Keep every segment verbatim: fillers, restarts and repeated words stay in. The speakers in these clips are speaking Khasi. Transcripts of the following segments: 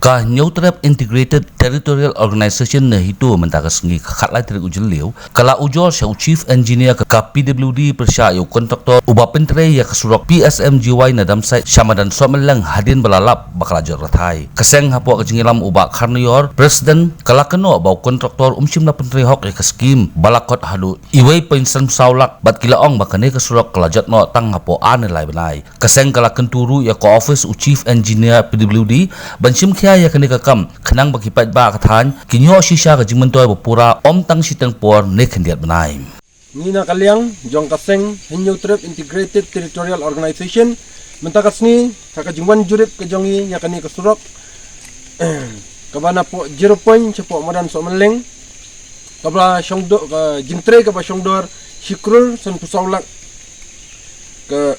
Ka Hynñiewtrep Integrated Territorial Organization ne HITO mynta ka sngi ka khatlai tarik u Jylliew ka la ujor sha u Chief Engineer ka P W D pyrshah ïa u kontraktor uba pyntrei ïa ka surok P S M G Y na Damsait sha madan Sohmylleng hadien ba la lap ba ka la jot rthai. Ka seng hapoh ka jingïalam u Bah Kharnaior, President, ka la kynnoh ba u kontraktor um shym la pyntrei hok ïa ka skim ba la kot haduh uwei point san phew saw lak bad ki la ong ba kane ka surok ka la jot noh tang hapoh ar ne lai bnai. Ka seng ka la kyntu ruh ïa ka office u Chief Engineer P W D ban shim khia ïa kane ka kam khnang ba ki paidbah ka thaiñ kin ïoh shisha ka jingmyntoi ba pura, ym tang shiteng por ne khyndiat bnai. Ngi na ka liang jong ka seng Hynñiewtrep Integrated Territorial Organization mynta ka sngi ha ka jingwan jurip ka jong ngi ïa kane ka surok kaba napoh Zero Point shapoh madan Sohmylleng, kaba la shongdor, ka jingtrei kaba shongdor shi klur san phew saw lak, ka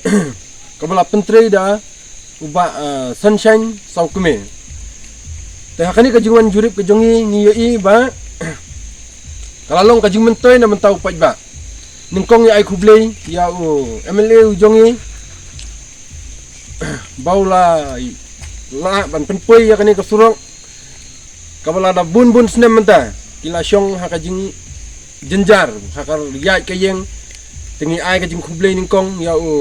kaba la pyntrei da u Bah, eh, Sunshine Sawkmie. Te ha kane ka jingwan jurip ka jong ngi, ngi ïohi ba ka la long ka jingmyntoi na bynta u paidbah. Nyngkong ngi ai khublei ïa u M L A u jong ngi ba u la lah ban pynpoi ïa kane ka surok kaba lada bun bun snem mynta ki la shong ha ka jingjynjar, ha ka ïaid ka ïeng. Te ngi ai ka jingkhublei nyngkong ïa u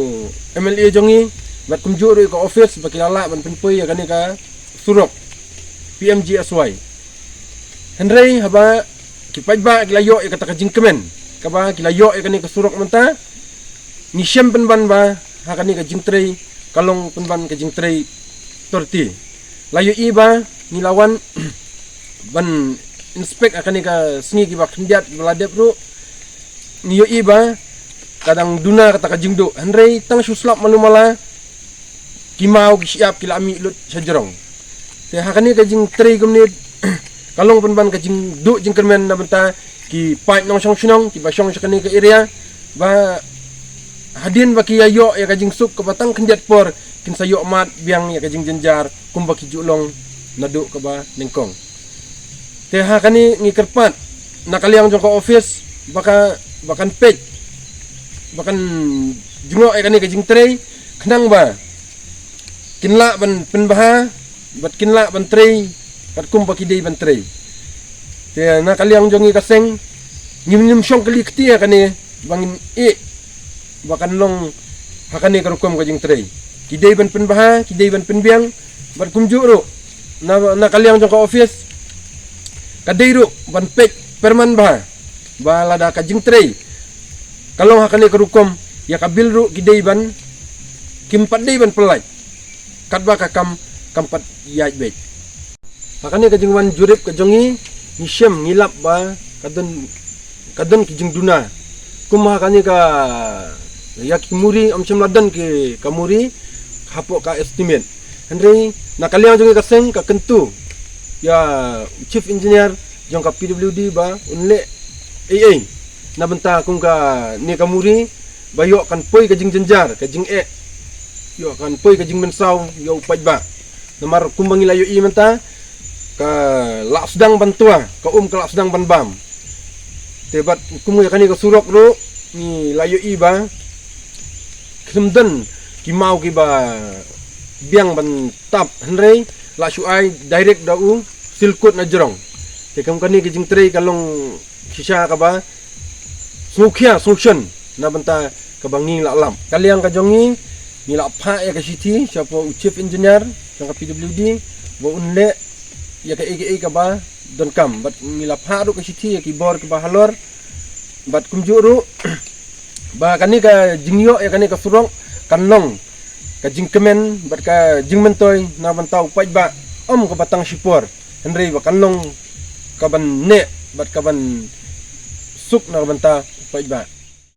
M L A jong ngi bad kumjuh ruh ïa ka office ba ki la lah ban pynpoi ïa kane ka surok P M G S Y. Hynrei haba ki paidbah ki la ïoh ïa kata ka jingkmen kaba ki la ïoh ïa kane ka surok mynta, ngi shem pynban ba ha kane ka jingtrei ka long pynban ka jingtrei torti. La ïohi ba ngi la wan ban inspect ha kane ka sngi kiba khyndiat ba la dep ruh, ngi ïohi ba ka dang duna kata ka jingduh, hynrei tang shu slap malu mala ki maw ki shyiap ki la mih lut sha jrong. Te ha kane ka jingtrei kumne ka long pynban ka jingduh jingkyrmen na bynta ki paid nongshong shnong kiba shong sha kane ka area, ba hadien ba ki ïa ïoh ïa ka jingsuk kaba tang khyndiat por, kin sa ïoh mad biang ïa ka jingjynjar kumba ki ju long naduh kaba nyngkong. Te ha kane ngi kyrpad na ka liang jong ka office ba ka, ba kan peit, ba kan jngoh ïa kane ka jingtrei khnang ba kin lah ban pynbha bad kin lah ban trei bad kumba ki dei ban trei. Te na ka liang jong ngi ka seng ngim, ngim shong kali kti ïa kane ba ngin ïeh ba kan long ha kane ka rukom ka jingtrei. Ki dei ban pynbha, ki dei ban pynbiang bad kumjuh ruh na, na ka liang jong ka office ka dei ruh ban peit pyrman bha ba lada ka jingtrei ka long ha kane ka rukom, ïa ka bil ruh ki dei ban, kim pat dei ban pyllait katba ka kam kam pat ïaid beit. Ha kane ka jingwan jurip ka jong ngi, ngi shem, ngi lap ba ka don, ka don ki jingduna. Kum ha kane ka, ïa ki muri, ym shym la don ki ka muri hapoh ka estimate. Hynrei na ka liang jong ngi ka seng ka kyntu ïa u Chief Engineer jong ka P W D ba un leh ei ei na bynta kum kane ka muri ba ïoh kan poi ka jingjynjar, ka jingeh, ïoh kan poi ka jingmynsaw ïa u paidbah. Namar kumba ngi la ïohi mynta ka la sdang ban twa, ka um ka la sdang ban bam. Te bad kum ïa kane ka surok ruh ngi la ïohi ba kim don ki maw kiba biang ban tap, hynrei la shu ai direct da u silkut na jrong. Te kum kane ka jingtrei ka long shisha kaba sngewkhia sngewshon na bynta kaba ngi la lap. Ka liang ka jong ngi, ngi la phah ïa ka shithi shapoh u Chief Engineer jong ka P W D ba un leh ïa kaei kaei kaba donkam. Bad ngi la phah ruh ka shithi ïa ki bor kiba halor. Bad kumjuh ruh ba kane ka jingïoh ïa kane ka surok kan long ka jingkmen bad ka jingmyntoi na bynta u paidbah, ym kaba tang shipor, hynrei ba kan long kaban neh bad kaban suk na bynta u paidbah.